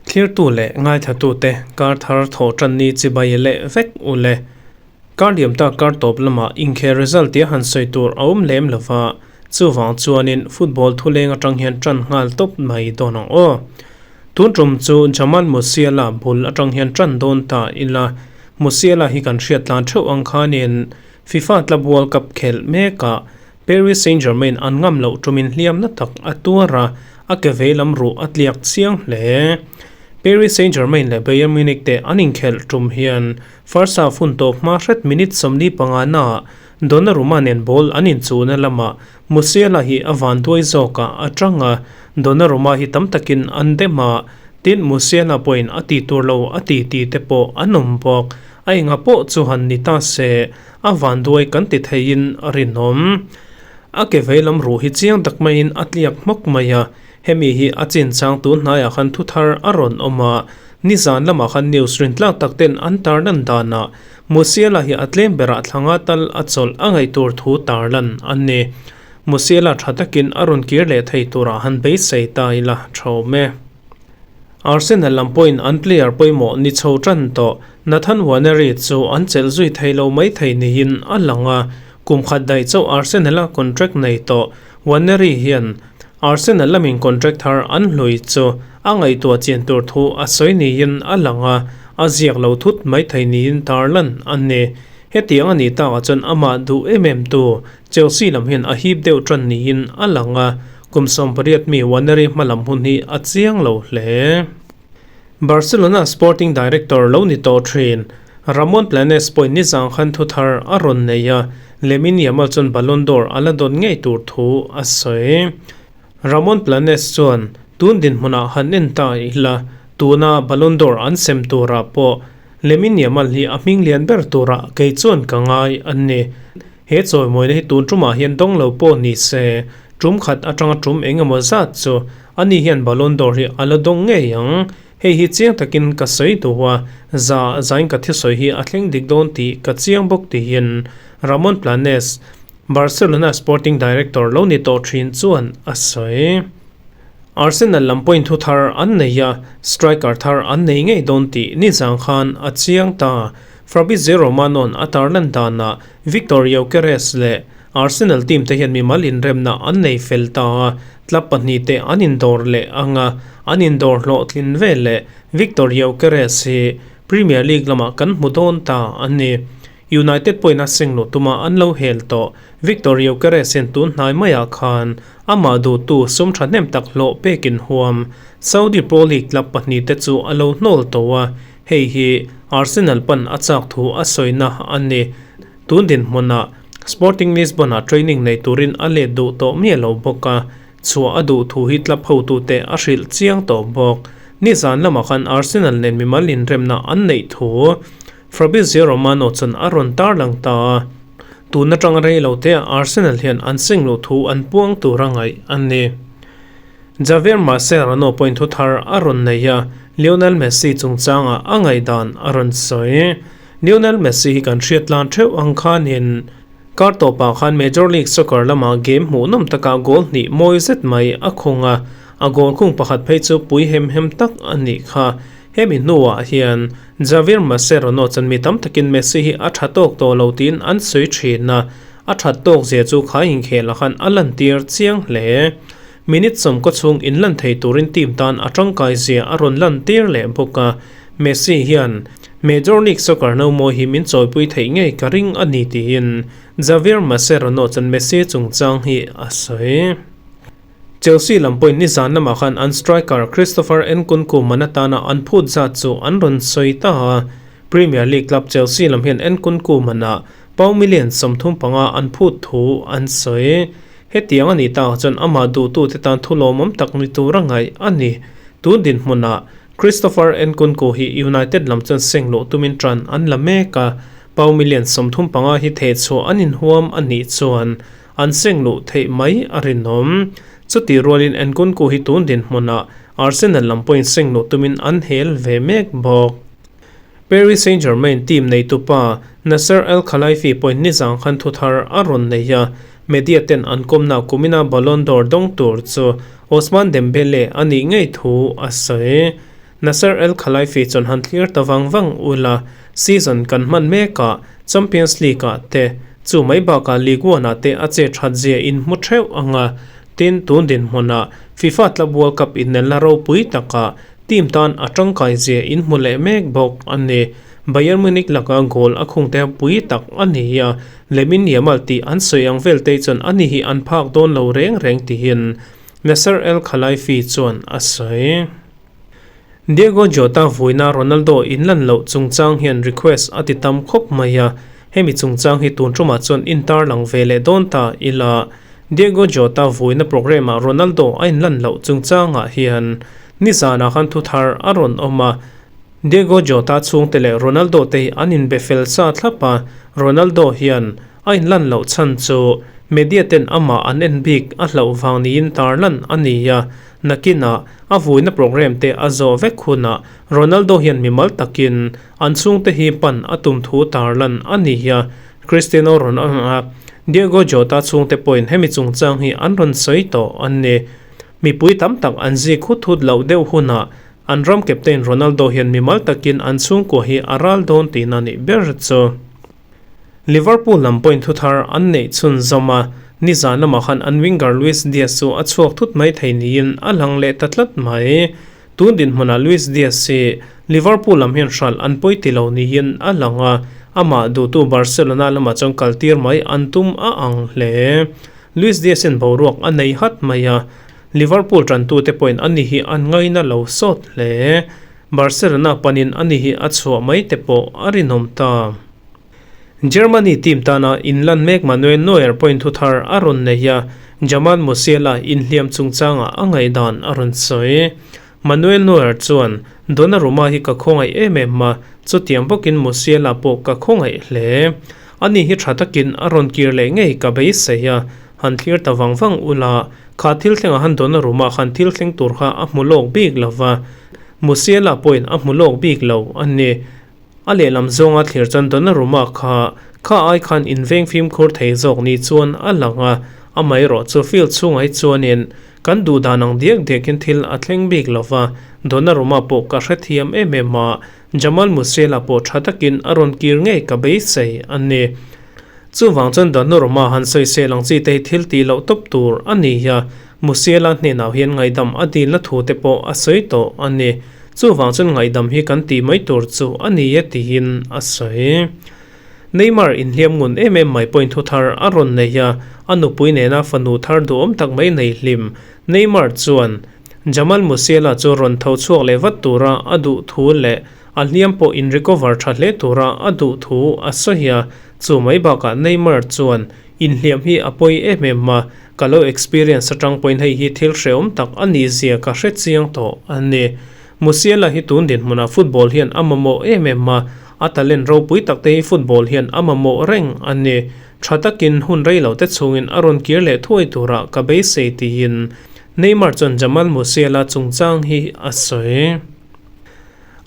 Thlirtu leh ngaithlatute kar thar thawh tan ni chibai leh vek u le. Kar liam tak kar tawp lamah inkhel result tia han sawi tur a awm lem lova, chuvang chuanin football thuleng atang hian tan nghal tawp mai dawn ang aw. Tun tum chu Jamal Musiala bul atang hian tan dawn ta ila, Musiala hi kan hriat tlan theuh ang khanin FIFA Club World Cup khelh mekah Paris Saint-Germain an ngam loh tumin hliamna tak a tuar a, a ke vei lam ruh a tliak chiang hle. Paris Saint-Germain leh Bayern Munich te an inkhelh tum hian first half hun tawp hma hret minute 45 naah Donnarumma nen ball an inchuhna lamah Musiala hi a vanduai zawkah a tang a, Donnarumma hi tam takin an dem a, tin Musiala pawhin a ti tur lo a ti ti te pawh an awm bawk. A enga pawh chu han ni ta se. A vanduai kan ti theiin a rinawm. A ke vei lam ruh hi chiang tak maiin a tliak hmawk mai a, hemi hi a chinchang tun hnaiah khan thu thar a rawn awm a, nizan lamah khan news rintlak tak ten an tarlan danah Musiala hi a tlem berah thlanga tal a chawlh a ngaih tur thu tarlan a ni. Musiala tha takin a rawn kir leh thei turah han beisei ta ila tha awm e. Arsenal lam pawhin an player pawimawh ni chho tan tawh Nathan Nwaneri chu an chelh zui thei lo mai thei niin a lang a, kum khat daih chauh Arsenal-a contract nei tawh Nwaneri hian Arsenal lamin contract thar an hlui chu a ngaihtuah chian tur thu a sawi niin a lang a, a ziak lo thut mai thei niin tarlan a ni. Hetiang a nih takah chuan amah duh em em tu Chelsea lam hian a hip deuh tan niin a lang a, kum 18 mi Nwaneri hmalam hun hi a chiang lo hle. Barcelona sporting director lo ni tawh thin Ramon Planes pawhin nizang khan thu thar a rawn nei a, Lamine Yamal chuan Ballon d'Or a la dawn ngei tur thu a sawi. Ramon Planes chuan, Tun dinhmunah han en ta ila, tuna Ballon d'Or an sem turah pawh Lamine Yamal hi a hming lian ber turah kei chuan ka ngai a ni. He chawimawina hi tun tumah hian dawng lo pawh ni se, tum khat atanga tum eng emaw zat chu ani hian Ballon d'Or hi a la dawng ngei ang. Hei hi chiang takin ka sawi duh a, za zain ka thisawi hi a thleng dik dawn tih ka chiang bawk tiin Ramon Planes, Barcelona sporting director lo ni tawh thin chuan a sawi. Arsenal lam pawhin thu thar an nei a, striker thar an nei ngei dawn tih nizang khan a chiang ta. Fabrizio Romano-a'n a tarlan danah Viktor Gyokeres leh Arsenal team te hian mimal inremna an nei fel ta a, club pahnihte an indawr leh ang a, an indawr hlawhtlin vel leh Viktor Gyokeres hi Premier League lamah kan hmu dawn ta a ni. United pawhin a seng luh tuma an lo hel tawh. Viktor Gyokeres hian tun hnai maiah khan amah duhtu sum thahnem tak hlawh pekin huam Saudi Pro League club pahnihte chu a lo hnawl tawh a, hei hi Arsenal pan a chak thu a sawina a ni. Tun dinhmunah Sporting Lisbon-ah training nei turin a let duh tawh miah lo bawk a, chhuah a duh thu hi club hotute a hrilh chiang tawh bawk. Nizan lamah khan Arsenal nen mimal inremna an neih thu Fabrizio Romano chuan a rawn tarlang ta a, tun atanga rei lo te Arsenal hian an seng luh thu an puang tur a ngaih a ni. Javier Mascherano pawhin thu thar a rawn nei a, Lionel Messi chungchangah a ngaihdan a rawn sawi. Lionel Messi hi kan hriat tlan theuh ang khanin kar tawpah khan Major League Soccer lamah game hmuhnawm takah goal hnih mawi zet mai a khung a, a goal khung pakhat phei chu pui hem hem tak a nih kha. Hemi hnuah hian Javier Mascherano chuan mi tam takin Messi hi a tha tawk tawh lo tiin an sawi thin a, a that tawk zia chu kha inkhel ah khan a lantir chiang hle. Minute sawmkaw chhung inlan thei turin team tan a tangkai zia a rawn lantir leh bawk a, Messi hian Major League Soccer no mawi hi min chawipui theih ngei ka ring a ni tiin Javier Mascherano chuan Messi chungchang hi a sawi. Chelsea lam pawhin nizan lamah khan an striker Christopher Nkunku man atana an phut zat chu an rawn sawi ta a, Premier League club Chelsea lam hian Nkunku manah pound million 35 an phut thu an sawi. Hetiang a nih takah chuan amah duhtute tan thu lawmawm tak ni tur a ngaih a ni. Tun dinhmunah Christopher Nkunku hi United lam chuan seng luh tumin tan an la mek a, pound million 35 hi thehchhuah an inhuam a nih chuan An seng luh theih mai a rinawm. Chutih rualin Nkunku hi tun dinhmunah Arsenal lam pawhin seng luh tumin an hel ve mek bawk. Paris Saint-Germain team neitupa Nasser Al-Khelaifi pawhin nizang khan thu thar a rawn nei a. Media ten an kawmna kumina Ballon d'Or dawng tur chu Ousmane Dembele a nih ngei thu a sawi. Nasser El Khelaifi chuan han thlir ta vang vang ula, season kan hman mekah Champions League-ah te, chu mai bakah Ligue 1-ah te a che that zia in hmu theuh ang a, tin tun dinhmunah FIFA Club World Cup inelna ropui takah team tan a tangkai zia in hmu leh mek bawk a ni. Bayern Munich laka goal a khung te pui tak a ni a, Lamine Yamal tih an sawi ang vel te chuan ani hi an phak dawn lo reng reng tihin Nasser El Khelaifi chuan a sawi. Diego Jota vuina Ronaldo inlan loh chungchang hian request a ti tam khawp mai a, hemi chungchang hi tun tumah chuan intar lang ve leh dawn ta ila. Diego Jota vuina programme-ah Ronaldo a inlan loh chungchangah hian nizanah khan thu thar a rawn awm a, Diego Jota chhungte leh Ronaldo te hi an inbe fel sa thlap a, Ronaldo hian a inlan loh chhan chu media ten amah an en bik a hlauh vang niin tarlan a ni a, nakinah a vuina programme te a zawh vek hunah Ronaldo hian mimal takin an chhungte hi pan a tum thu tarlan a ni a, Cristiano Ronaldo Diego Jota chhungte pawhin hemi chungchang hi an rawn sawi tawh a ni. Mipui tam tak an zik hut hut loh deuh hunah An ram captain Ronaldo hian mimal takin an chhungkua hi a ral dawn tihna nih ber chu. Liverpool lam point thu thar an neih chhun zawm a, nizan lamah khan an winger Luis Diaz chu a chhuak thut mai thei niin a lang leh ta tlat mai. Tun dinhmunah Luis Diaz hi Liverpool lam hian hralh an pawi ti lo niin a lang a, amah duhtu Barcelona lamah chuan kaltir mai an tum a ang hle. Luis Diaz hian boruak a nei hat mai a, Liverpool tantute pawhin ani hi an ngaina lo sawt hle. Barcelona panin ani hi a chhuah mai te pawh a rinawm ta. Germany team tana inlan mek Manuel Neuer pawhin thu thar a rawn nei a, Jamal Musiala inhliam chungchangah a ngaihdan a rawn sawi. Manuel Neuer chuan, Donnarumma hi ka khawngaih em em a, chutiang bawkin Musiala pawh ka khawngaih hle. Ani hi tha takin a rawn kir leh ngei ka beisei a, han thlir ta vang vang ula, kha thil thlengah han Donnarumma khan thil thleng tur kha a hmu lawk bik lo va, Musiala pawhin a hmu lawk bik lo a ni. A lehlam zawnga thlir chuan Donnarumma kha kha ai khan inveng fimkhur thei zawk ni chuan a lang a, amaherawhchu field chhungah hi chuanin kan duh dan ang diak diakin thil a thleng bik lo va, Donnarumma pawh ka hrethiam em em a, Jamal Musiala pawh tha takin a rawn kir ngei ka beisei a ni. Chuvang chuan Donnarumma han sawisel ang chi te hi thil tih loh tawp tur a ni a, Musiala hnenah hian ngaihdam a dilna thu te pawh a sawi tawh a ni. Chuvang chuan ngaihdam hi kan tih mai tur chu a ni e tiin a sawi. Neymar inhliam ngun em em mai pawhin thu thar a rawn nei a, a nupui nena fanu thar duhawm tak mai nei hlim. Neymar chuan Jamal Musiala chu rawn tho chhuak leh vat tura a duh thu leh a hliam pawh in recover tha hle tura a duh thu a sawi a, chu mai bakah Neymar chuan inhliam hi a pawi em em a, ka lo experience atang pawhin hei hi thil hrehawm tak a nih zia ka hre chiang tawh a ni. Musiala hi tun dinhmunah football hian a mamawh em em a, a talent ropui tak te hi football hian a mamawh reng a ni. Tha takin hun rei lo te chhungin a rawn kir leh thuai turah ka beisei tiin Neymar chuan Jamal Musiala chungchang hi a sawi.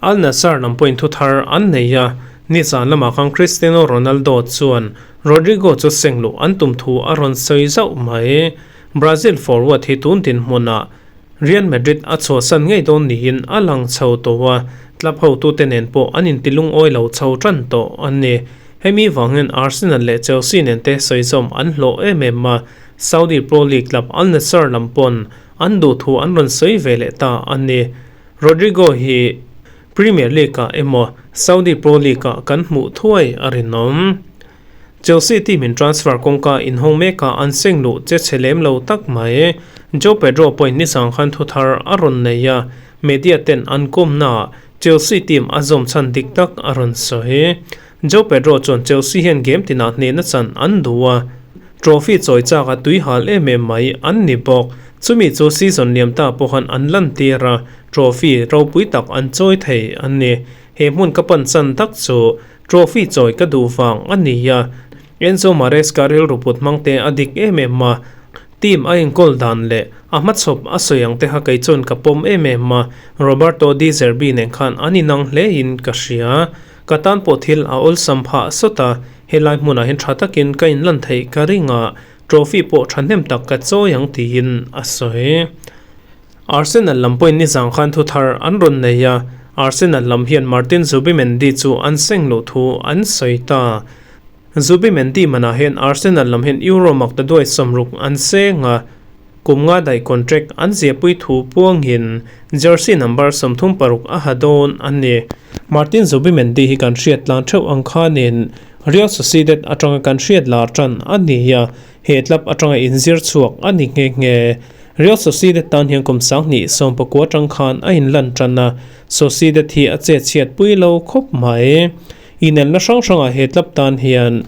Al Nassr lam pawhin thu thar an nei a, nizan lamah khan Cristiano Ronaldo chuan Rodrygo chu seng luh an tum thu a rawn sawi zauh mai. Brazil forward hi tun dinhmunah Real Madrid a chhuahsan ngei dawn niin a lang chho tawh a, club hotute nen pawh an intilungawi lo chho tan tawh a ni. Hemi vang hian Arsenal leh Chelsea nen te sawizawm an hlawh em em a, Saudi Pro League club Al Nassr lam pawn an duh thu an rawn sawi ve leh ta a ni. Rodrygo hi Premier League-ah emaw Saudi Pro League-ah kan hmuh thuai a rinawm. Chelsea team in transfer kawngka inhawng mekah an seng luh che chhe lem lo tak mai. Joao Pedro pawhin nizang khan thu thar a rawn nei a, media ten an kawmnaah Chelsea team a zawm chhan dik tak a rawn sawi. Joao Pedro chuan Chelsea hian game tinah hnehna chan an duh a, trophy chawi chak a tui hal em em mai an ni bawk. Chumi chu season liam ta pawhan an lantir a, trophy ropui tak an chawi thei a ni. He hmun ka pan chan tak chu trophy chawi ka duh vang a ni a, Enzo Maresca rilru put hmang te a dik em em a, team a enkawl dan leh a hmachhawp a sawi ang te kha kei chuan ka pawm em em a, Roberto De Zerbi nen khan an inang hle in ka hria. Ka tan pawh thil a awlsam phah sawt a, helai hmunah hian tha takin ka inlan theih ka ring a. trophy pawh thahnem tak ka chawi ang tiin a sawi. Arsenal lam pawhin nizang khan thu thar an rawn nei a, Arsenal lam hian Martin Zubimendi chu an seng loh thu an sawi ta. Zubimendi manah hian Arsenal lam hian Euro makta duai 60 an seng a, kum nga daih contract an ziahpui thu puangin jersey number 36 a ha dawn a ni. Martin Zubimendi hi kan hriat tlan theuh ang khanin Real Sociedad atanga kan hriat lar tan a ni a, He club atanga inzir chhuak a ni nghe nghe. Real Sociedad tan hian kum 2019 atang khan a inlan tan a, Sociedad hi a che chhiat pui lo khawp mai. Inelna hrang hrangah he club tan hian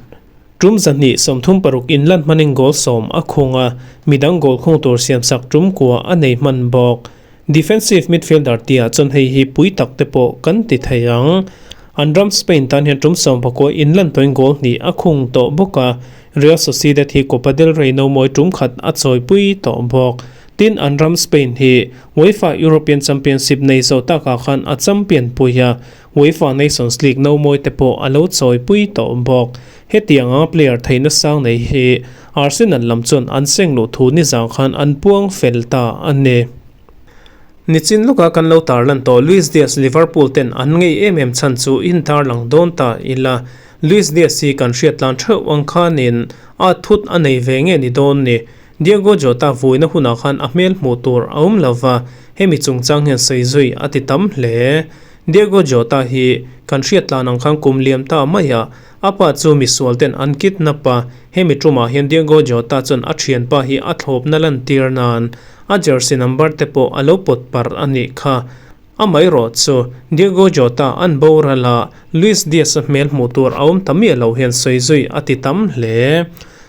tum 236 inlan hmanin goal 10 a khung a, midang goal khung tur siamsak tum kua a nei hman bawk. Defensive midfielder tia chuan hei hi pui tak te pawh kan ti thei ang. An ram Spain tan hian tum 19 inlan tawhin goal hnih a khung tawh bawk a, Real Sociedad hi Copa del Rey no mawi tum khat a chawipui tawh bawk. Tin, an ram Spain hi UEFA European Championship nei zo takah khan a champion pui a, UEFA Nations League no mawi te pawh a lo chawipui tawh bawk. Hetiang anga player theihna sang nei hi Arsenal lam chuan an seng luh thu nizang khan an puang fel ta a ni. Nichin lawka kan lo tarlan tawh Luis Diaz Liverpool ten an ngei em em chhan chu in tarlang dawn ta ila. Luis Diaz hi kan hriat tlan theuh ang khanin a thut a nei ve nge ni dawn ni. Diogo Jota vuina hunah khan a hmel hmuh tur a awm lova, hemi chungchang hian sawi zui a ti tam hle. Diogo Jota hi kan hriat tlan ang khan kum liam ta mai a, a pa chu misual ten an kidnap a, hemi tumah hian Diogo Jota chuan a thianpa hi a thlawpna lantir nan a jersey number te pawh a lo pawt parh a nih kha. Amaherawh chu Diogo Jota an boral a, Luis Diaz-a hmel hmuh tur a awm ta miah lo hian sawi zui a ti tam hle.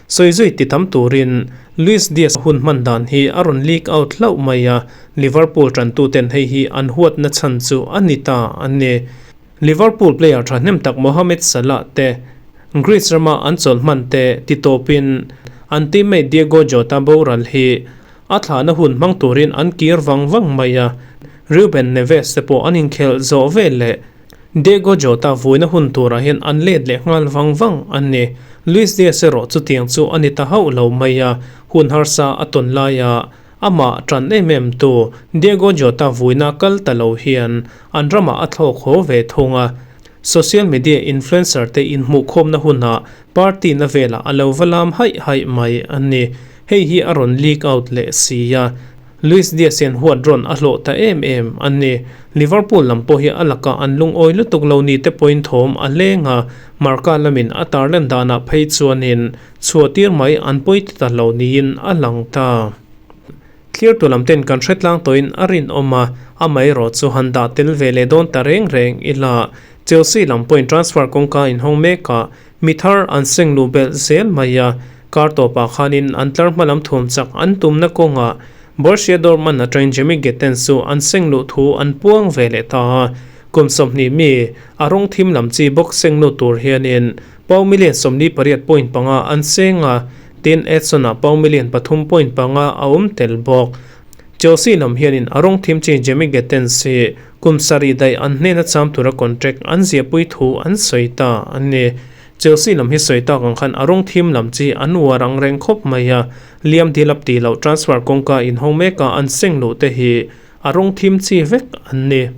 Sawi zui ti tam turin Luis Diaz hun hman dan hi a rawn leak out hlauh mai a, Liverpool tantuten hei hi an huatna chhan chu a ni ta a ni. Liverpool player thahnem tak Mohamed Salah te Greece rama an chawlh hman te ti tawpin an teammate Diogo Jota boral hi a thlahna hun hmang turin an kir vang vang mai a, Ruben Neves te pawh an inkhelh zawh vel leh Diogo Jota vuina hun turah hian an let leh nghal vang vang a ni. Luis Diaz erawh chutiang chu a ni ta hauh lo mai a, hun harsa a tawn laia Amah tan em em tu Diogo Jota vuina kal ta lo hian an ramah a thlawk haw ve thung a. Social media influencer te inhmuhkhawmna hunah party na velah a lo va lam haih haih mai a ni. Hei hi a rawn leak out leh si a. Luis Diaz hian huat rawn a hlawh ta em em a ni. Liverpool lam pawh hi a lakah an lungawi lutuk lo ni te pawhin thawm a leng a, Marca lamin a tarlan danah phei chuanin Chhuahtir mai an pawi ti ta lo niin a lang ta. Thlirtu lam ten kan hre tlang tawhin a rinawm a, amaherawh chu han dah tel ve leh dawn ta reng reng ila. Chelsea lam pawhin transfer kawngka inhawng mek a, mi thar an seng luh belh zel mai a, kar tawpah khanin an tlar hma lam thuam chak an tumna kawngah Borussia Dortmund atangin Jamie Gittens chu an seng luh thu an puang ve leh ta a, kum 20 mi a rawng thim lam chi bawk seng lut tur hianin Pau million 48.5 an seng a, tin Edson-ah pau million 3.5 a awm tel bawk. Chelsea lam hianin a rawng thim chi Jamie Gittens hi kum sarih daih an hnena cham tura contract an ziahpui thu an sawi ta a ni. Chelsea lam hi sawi tak ang khan a rawng thim lam chi an uar ang reng khawp mai a, Liam Delap tih loh transfer kawngka inhawng meka an seng luh te hi a rawng thim chi vek an ni.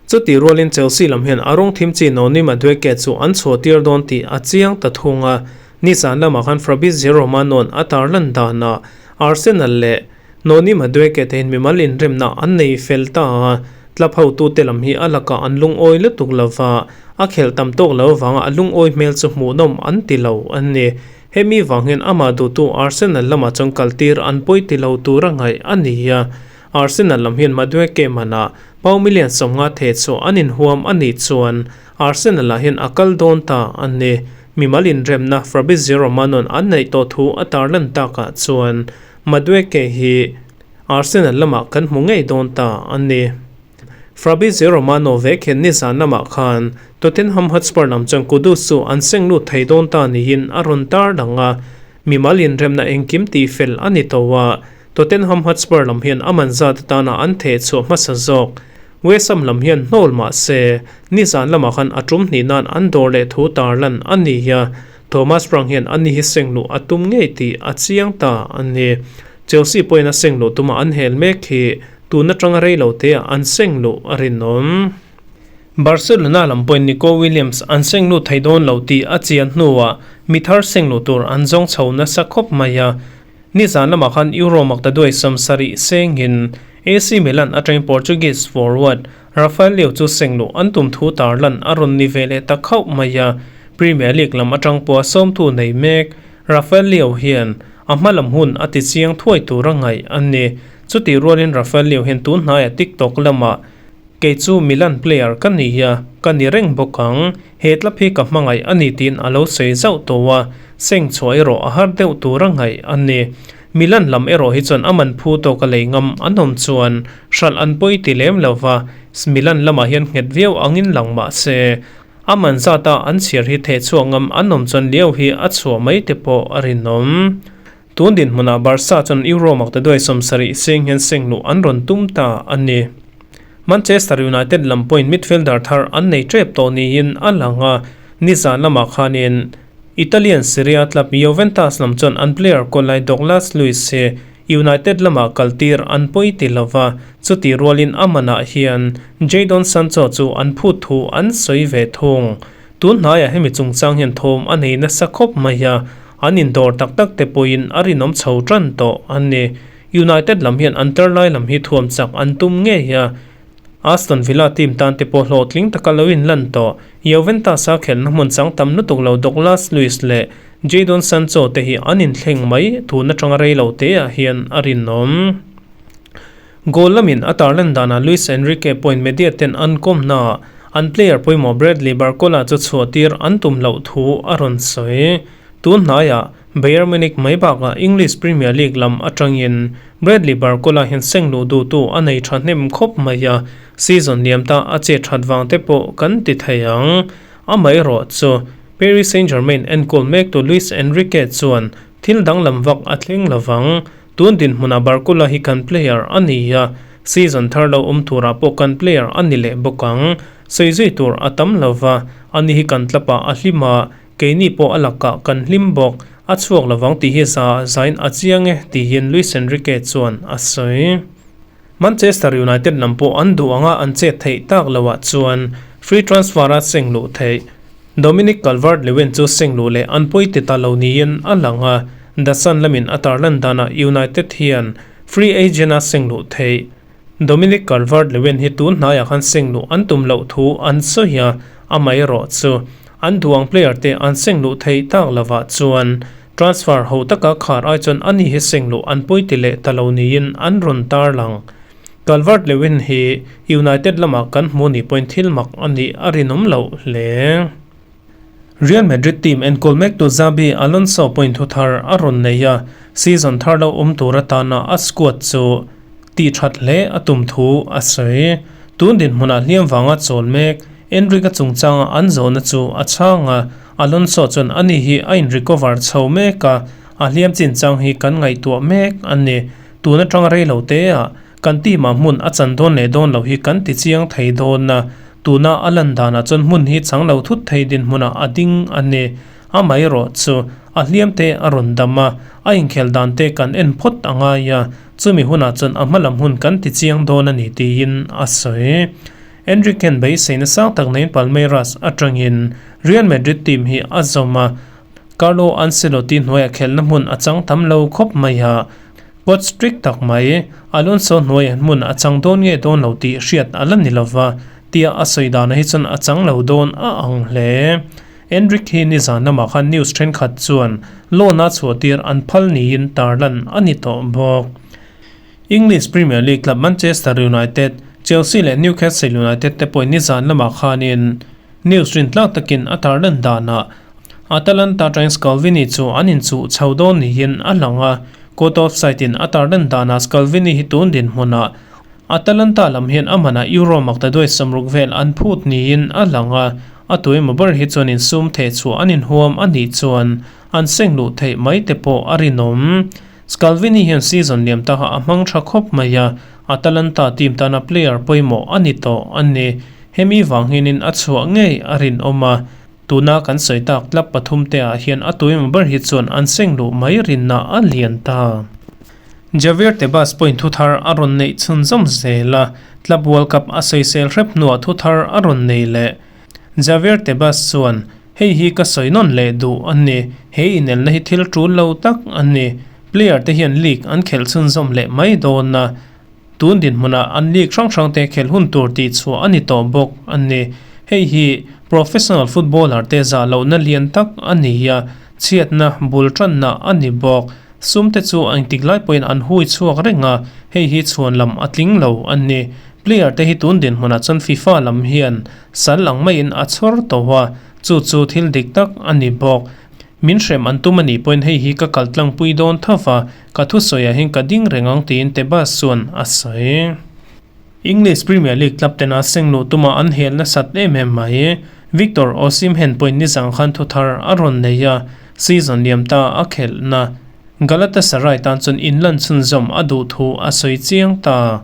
Chutih rualin Chelsea lam hian a rawng thim chi Noni Madueke chu an chhuahtir dawn tih a chiang ta thung a, nizan lamah khan Fabrizio Romano-a'n a tarlan danah Arsenal leh Noni Madueke te hian mimal inremna an nei fel ta a, club hotute lam hi a lakah an lungawi lutuk lova, a khelh tam tawk lo avanga a lungawi hmel chu hmuhnawm an ti lo a ni. Hemi vang hian amah duhtu Arsenal lamah chuan kaltir an pawi ti lo tura ngaih a ni a, Arsenal lam hian Madueke manah Pau million 50 theh chu an inhuam a nih chuan Arsenal ah hian a kal dawn ta a ni. Mimal inremna Fabrizio Romano-a'n an neih tawh thu a tarlan takah chuan Madueke hi Arsenal lamah kan hmu ngei dawn ta a ni. Fabrizio Romano vek hian nizan lamah khan Tottenham Hotspur lam chuan Kudus chu an seng lut thei dawn ta niin a rawn tarlang a, mimal inremna engkim tihfel a ni tawh a, Tottenham Hotspur lam hian a man zat atana an theh chhuah hmasa zawk. West Ham lam hian hnawl mah se, nizan lamah khan a tum hnih nan an dawr leh thu tarlan a ni a. Thomas Frank hian ani hi seng luh a tum ngei tih a chiang ta a ni. Chelsea pawhin a seng luh tuma an hel mek hi tun atanga rei lo teah an seng luh a rinawm. Barcelona lam pawhin Nico Williams an seng lut thei dawn lo tih a chian hnuah mi thar seng luh tur an zawng chho nasa khawp mai a. Nizan lamah khan Euro maktaduai 70 sengin AC Milan atangin Portuguese forward Rafael Leao chu seng luh an tum thu tarlan a rawn ni ve leh ta khauh mai a. Premier League lam atang pawha sawmtu nei mek Rafael Leao hian a hma lam hun a ti chiang thuai tur a ngaih a ni. Chutih rualin Rafael Leao hian tun hnaiah TikTok lamah Kei chu Milan player ka ni a, ka ni reng bawk ang. He tlap hi ka hmangaih a ni tiin a lo sawi zauh tawh a, seng chhuah erawh a har deuh tur a ngaih a ni. Milan lam erawh hi chuan a man phu tawk a lei ngam an awm chuan hralh an pawi ti lem lo va, Milan lamah hian nghet viau angin lang mah se, a man zata an chhiar hi theh chhuah ngam an awm chuan liau hi a chhuah mai te pawh a rinawm. Tun dinhmunah Barca chuan Euro maktaduai 70 seng hian seng luh an rawn tum ta a ni. Manchester United lam pawhin midfielder thar an nei tep tawh niin a lang a, nizan lamah khanin Italian Serie A club Juventus lam chuan an player kawlai Douglas Luiz hi United lamah kaltir an pawi ti lova, chutih rualin a manah hian Jadon Sancho chu an phut thu an sawi ve thung. Tun hnaiah hemi chungchang hian thawm a nei nasa khawp mai a, an indawr tak tak te pawhin a rinawm chho tan tawh a ni. United lam hian an tar lai lam hi thuam chak an tum ngei a, Aston Villa team tan te pawh hlawhtling taka lo inlan tawh. Juventus-a khelhna hmun chang tam lutuk lo Douglas Luiz leh Jadon Sancho te hi an inthleng mai tun atanga rei lo teah hian a rinawm. Goal lamin a tarlan danah Luis Enrique pawhin media ten an kawmnaah an player pawimawh Bradley Barcola chu chhuahtir an tum loh thu a rawn sawi. Tun hnaiah Bayern Munich mai bakah English Premier League lam atangin Bradley Barcola hian seng luh duhtu a nei thahnem khawp mai a, season liam ta a che that vang te pawh kan ti thei ang. Amaherawh chu Paris Saint-Germain enkawl mektu Luis Enrique chuan thil danglam vak a thleng lovang. Tun dinhmunah Barcola hi kan player a ni a, season thar lo awm turah pawh kan player a ni leh bawk ang. Sawi zui tur a tam lova, ani hi kan tlapah a hlim a, Keini pawh a lakah kan hlim bawk, a chhuak lovang tih hi za zain a chiang e, tiin Luis Enrique chuan a sawi. Manchester United lam pawh an duh anga an chet theih tak loah chuan free transfer-a seng luh theih. Dominic Calvert-Lewin chu seng luh leh an pawi ti ta lo niin a lang a, The Sun lamin a tarlan danah United hian free agent-a seng luh theih. Dominic Calvert-Lewin hi tun hnaiah khan seng luh an tum loh thu an sawi a, amaherawh chu an duh ang player te an seng luh theih tak lovah chuan transfer ho taka khar ai chuan ani hi seng luh an pawi ti leh ta lo niin an rawn tarlang. Calvert-Lewin hi United lamah kan hmu nih pawhin thil mak a nih a rinawm loh hle. Real Madrid team enkawl mektu Xabi Alonso pawhin thu thar a rawn nei a, season thar lo awm tur atana a squad chu tih that hle a tum thu a sawi. Tun dinhmunah hliam vanga chawl mek Endrick-a chungchanga an zawhna chu a chhang a, Alonso chuan ani hi a in-recover chho mek a, a hliam chinchang hi kan ngaihtuah mek a ni. Tun atanga rei lo teah kan team-ah hmun a chan dawn leh dawn lo hi kan ti chiang thei dawn a, Tuna a lan danah chuan hmun hi chang lo thut thei dinhmunah a ding a ni. Amaherawh chu a hliam te a rawn dam a, a inkhel dan te kan en phawt a ngai a, chumi hunah chuan a hmalam hun kan ti chiang dawn a ni tiin a sawi. Endrick hian beiseina sang tak neiin Palmeiras atangin Real Madrid team hi a zawm a, Carlo Ancelotti hnuaiah khelhna hmun a chang tam lo khawp mai a, coach strict tak mai, Alonso hnuaiah hmun a chang dawn nge dawn lo tih hriat a la ni lova, tia a sawi danah hi chuan a chang lo dawn a ang hle. Endrick hi nizan lamah khan news thenkhat chuan loan-a chhuahtir an phal niin tarlan a ni tawh bawk. English Premier League club Manchester United, Chelsea leh Newcastle United te pawhin nizan lamah khanin news rintlak takin a tarlan danah Atalanta atangin Scalvini chu an inchuh chho dawn niin a lang a, court offside in a tarlan danah Scalvini hi tun dinhmunah Atalanta lam hian a manah Euro maktaduai 60 vel an phut niin a lang a, a tuemaw ber hi chuan insum theh chhuah an inhuam a nih chuan an seng luh theih mai te pawh a rinawm. Scalvini hian season liam taha a hmang tha khawp mai a, Atalanta team tana player pawimawh a ni tawh a ni. Hemi vang hianin a chhuah ngei a rinawm a. Tuna kan sawi tak club pathumte ah hian a tuimaw ber hi chuan an seng luh mai rinna a lian ta. Javier Tebas pawhin thuthar a rawn neih chhunzawm zel a, Club World Cup a sawisel hrep hnuah thuthar a rawn nei leh. Javier Tebas chuan, Hei hi ka sawi nawn leh duh a ni, he inelna hi thil tul lo tak a ni. Player te hian league an khelh chhunzawm leh mai dawn a, Tun dinhmunah an league hrang hrangte khelh hun tur tih chhuah a ni tawh bawk a ni. Hei hi professional footballer te zah lohna lian tak a ni a, chhiatna bul tanna a ni bawk. Sum te chu engtik lai pawhin an hui chhuak reng a, hei hi chhuan lam a tling lo a ni. Player te hi tun dinhmunah chuan FIFA lam hian sal ang maiin a chhawr tawh a, chu chu thil dik tak a ni bawk. Min hrem an tum a nih pawhin hei hi ka kal tlangpui dawn tho va, ka thusawiah hian ka ding reng ang tiin Tebas chuan a sawi. English Premier League club tena seng luh tuma an hel nasat em em mai. Victor Osimhen pawhin nizang khan thuthar a rawn nei a, season liam ta a khelhna Galatasaray tan chuan inlan chhunzawm a duh thu a sawi chiang ta.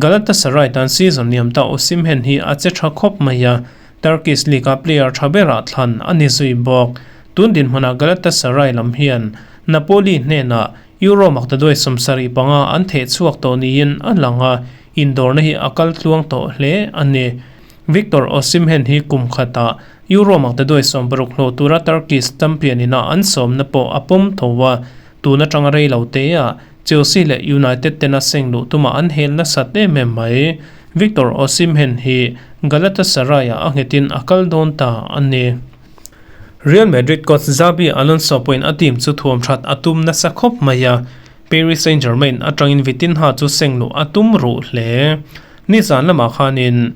Galatasaray tan season liam ta Osimhen hi a che tha khawp mai a, Turkish League-a player tha berah thlan a ni zui bawk. Tun dinhmunah Galatasaray lam hian Napoli hnenah Euro maktaduai 75 an theh chhuak tawh niin a lang a, indawrna hi a kal tluang tawh hle a ni. Victor Osimhen hi kum khatah Euro maktaduai 60 hlawh tura Turkish champion ina an sawmna pawh a pawm tho a, tun atanga rei lo teah Chelsea leh United tena seng luh tumah an hel nasat em em mai. Victor Osimhen hi Galatasaray-ah a nghetin a kal dawn ta a ni. Real Madrid coach Xabi Alonso pawhin a team chu thuam that a tum nasa khawp mai a, Paris Saint-Germain atangin Vitinha chu seng luh a tum ruh hle. Nizan lamah khanin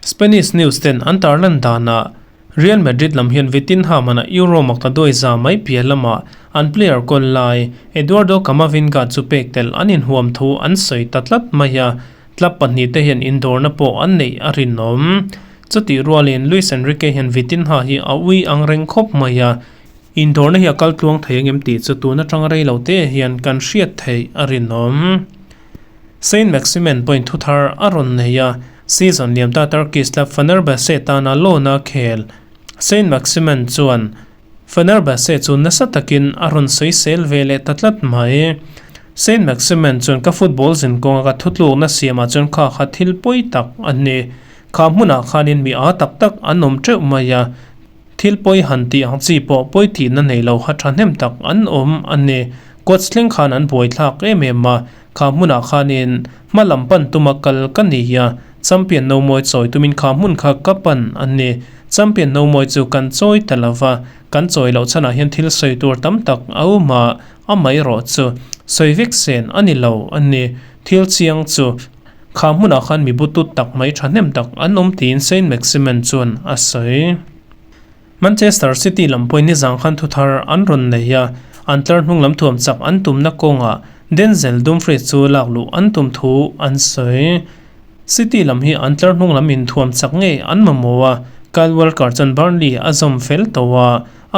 Spanish news ten an tarlan danah Real Madrid lam hian Vitinha manah Euro maktaduai za mai piah lamah an player kawl lai Eduardo Camavinga chu pek tel an inhuam thu an sawi ta tlat mai a, club pahnihte hian indawrna pawh an neih a rinawm. Chutih rualin Luis Enrique hian Vitinha hi a ui ang reng khawp mai a, indawrna hi a kal tluang thei angem tih chu tun atanga rei lo te hian kan hriat theih a rinawm. Saint Maximin pawhin thuthar a rawn nei a, season liam ta Turkish club Fenerbahce tana loan a khel. Saint Maximin chuan Fenerbahce chu nasa takin a rawn sawisel ve leh ta tlat mai. Saint Maximin chuan ka football zin kawnga ka thutlukna siamah chuan kha kha thil pawi tak a ni. Kha hmunah khanin mi aa tak tak an awm teuh mai a, Thil pawi han tih ang chi pawh pawi tihna nei lo ha thahnem tak an awm a ni. Coach thleng khan an buaithlak em em a, kha hmunah khanin hma lam pan tuma kal ka ni a, champion no mawi chawi tumin kha hmun kha ka pan a ni. Champion no mawi chu kan chawi ta lo va, kan chawi loh chhanah hian thil sawi tur tam tak a awm a, amaherawh chu sawi vek sen a ni lo a ni. Thil chiang chu. Kha hmunah khan mi butut tak mai thahnem tak an awm tiin Saint Maximin chuan a sawi. Manchester City lam pawhin nizang khan thuthar an rawn nei a, an tlar hnung lam thuam chak an tumna kawngah Denzel Dumfries chu lak luh an tum thu an sawi. City lam hi an tlar hnung lam inthuam chak ngei an mamawh a, Kyle Walker chuan Burnley a zawm fel tawh a,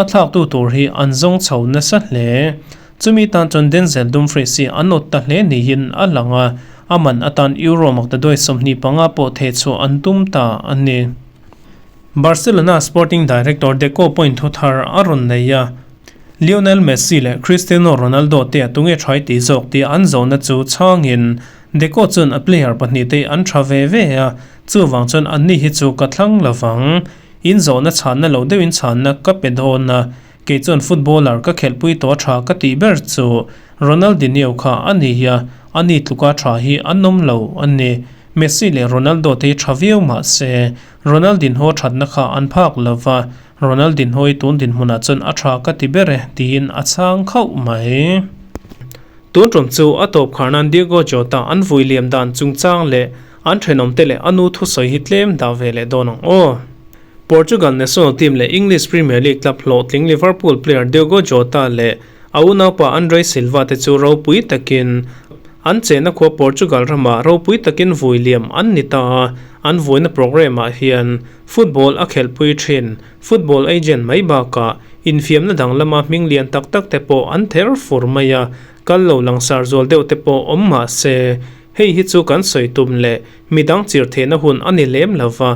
a thlaktu tur hi an zawng chho nasa hle. Chumi tan chuan Denzel Dumfries hi an awt ta hle niin a lang a, a man atan Euro maktaduai 25 pawh theh chhuah an tum ta a ni. Barcelona sporting director Deco pawhin thu thar a rawn nei a, Lionel Messi leh Cristiano Ronaldo te a tunge thai tih zawk tih an zawhna chu chhangin Deco chuan a player pahnihte an tha ve ve a, chuvang chuan anni hi chu ka thlang lovang. In zawhna chhanna lo deuhin chhanna ka pe dawn a, Kei chuan footballer ka khelhpui tawh a tha ka tih ber chu Ronaldinho kha a ni a, a ni tluka tha hi an awm lo a ni. Messi leh Ronaldo te hi tha viau mah se Ronaldinho thatna kha an phak lo va, Ronaldinho hi tun dinhmunah chuan a tha ka ti ber e tiin a chhang khauh mai. Tun tum chu a tawp khar nan Diego Jota an vui liam dan chungchang leh an thenawmte leh a nu thusawi hi tlem dah ve leh dawn ang aw. Portugal national team leh English Premier League club hlawhtling Liverpool player Diogo Jota leh a unaupa Andre Silva te chu ropui takin an chenna khua Portugal ramah ropui takin vui liam an ni ta a, an vuina programme ah hian football a khelhpui thin. Football agent mai bakah infiamna dang lama hming lian tak tak te pawh an ther fur mai a, kal lo langsar zual deuh te pawh awm mah se hei hi chu kan sawi tum leh midang chirhthehna hun a ni lem lova.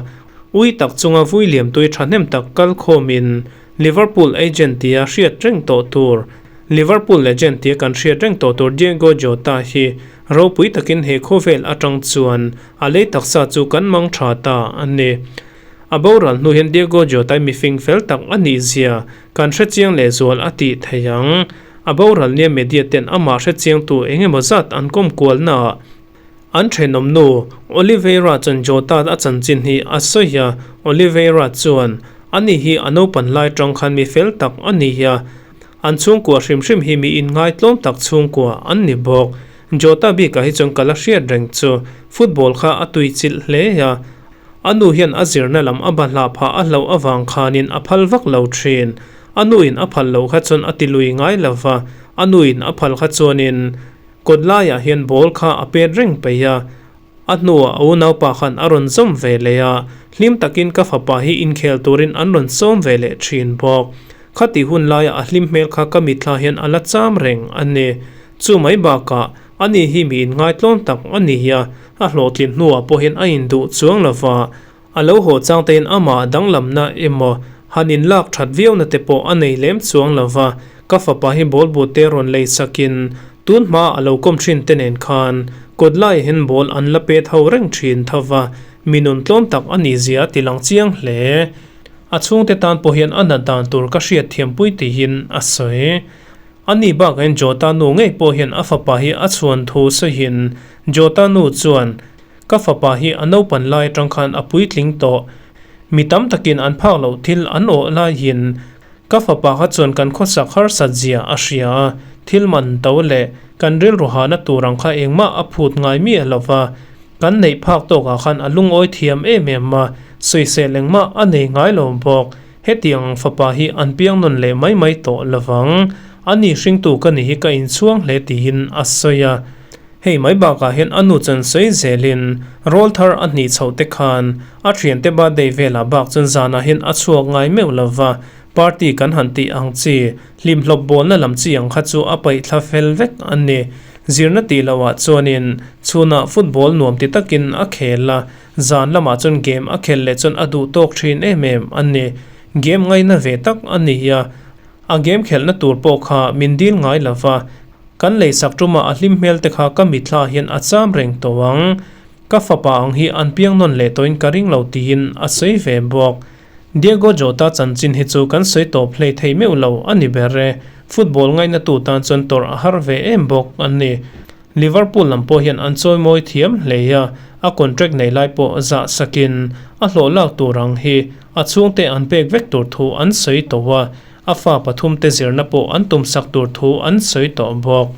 Ui tak chunga vui liamtui thahnem tak kal khawmin Liverpool agent tia hriat reng tawh tur Liverpool legend tia kan hriat reng tawh tur Diego Jota hi ropui takin he khawvel atang chuan a lei taksa chu kan mang tha ta a ni. A boral hnu hian Diego Jota hi mifing fel tak a nih zia kan hre chiang lehzual a tih thei ang. A boral nia media ten amah hre chiangtu eng emaw zat an kawm kualnaah An thenawm nu, Oliveira chuan Jota a chanchin hi a sawi a, Oliveira chuan, Ani hi a naupan lai tang khan mi fel tak a ni a, an chhungkua hrim hrim hi mi inngaitlawm tak chhungkua an ni bawk. Jota bikah hi chuan ka la hriat reng chu, football kha a tui chilh hle a, a nu hian a zirna lam a bahlah phah a hlauh avang khanin a phal vak lo thin. A nuin a phal loh kha chuan a ti lui ngai lo va, a nuin a phal kha chuanin Kawt laiah hian ball kha a pet reng peih a, a hnuah a unaupa khan a rawn zawm ve leh a, hlim takin ka fapa hi inkhel turin an rawn sawm ve leh thin bawk. Khati hun laia a hlim hmel kha ka mitthla hian a la cham reng a ni. Chu mai bakah, ani hi mi inngaitlawm tak a ni a, a hlawhtlin hnuah pawh hian a induh chuang lo va, A lo haw chang tein amah danglamna emaw han inlak that viauna te pawh a nei lem chuang lo va, ka fapa hi ball bu te rawn lei sakin tun hma a lo kawm thin te nen khan kawt laiah hian ball an la pet ho reng thin tho va, mi nun tlawm tak a nih zia a ti lang chiang hle. A chhungte tan pawh hian a nat dan tur ka hriat thiampui tihin a sawi. A ni bakahin Jota nu ngei pawh hian a fapa hi a chhuan thu sawiin Jota nu chuan Ka fapa hi a naupan lai atang khan a puitling tawh. Mi tam takin an phak loh thil an awh laiin ka fapa kha chuan kan khawsak harsat zia a hria a, thil man to leh kan rilru hahna tur ang kha engmah a phut ngai miah lo va, kan neih phak tawkah khan a lungawi thiam em em a, sawisel engmah a nei ngai lo bawk. Hetiang ang fapa hi an piang nawn leh mai mai tawh lo vang. Ani hringtu ka ni hi ka inchhuang hle tiin a sawi a. Hei mai bakah hian a nu chuan sawi zelin rawl thar a hnih chhoh te khan a thiante birthday velah bak chuan zanah hian a chhuak ngai meuh lo va, party kan han tih ang chi, hlimhlawp bawlna lam chi ang kha chu a paih thla fel vek a ni. Zirna tih lohah chuanin chhunah football nuam ti takin a khel a, zan lamah chuan game a khel leh chuan a duh tawk thin em em a ni. Game ngaina ve tak a ni a, a game khelhna tur pawh kha min dil ngai lo va, Kan leisak ṭuma a hlim hmel te kha ka mitthla hian a cham reng tawh ang. Ka fapa ang hi an piang nawn leh tawhin ka ring lo tiin a sawi ve bawk. Diego Jota chanchin hi chu kan sawi tawp hlei thei meuh lo a ni ber e. Football ngaihnatu tan chuan tawrh a har ve em bawk a ni. Liverpool lam pawh hian an chawimawi thiam hle a, a contract nei lai pawh zah sakin a hlawh lak tur ang hi a chhungte an pek vek tur thu an sawi tawh a. A fa pathumte zirna pawh an tumsak tur thu an sawi tawh bawk.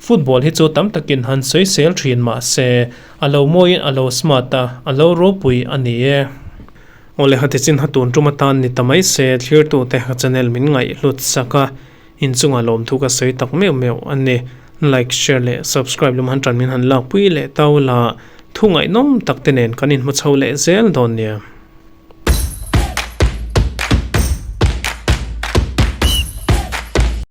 Football hi chu tam takin han sawi sel thin mah se, a lo mawiin a lo smart a, a lo ropui a ni e. Awle hati chin ha tun tum atan ni ta mai se, thlirtute ka channel min ngaih hlut sak a, inchungah lawmthu ka sawi tak meuh meuh a ni. Like, share leh subscribe lum han tan min han lakpui leh tau la, thu ngaihnawm tak te nen kan inhmu chho leh zel dawn nia.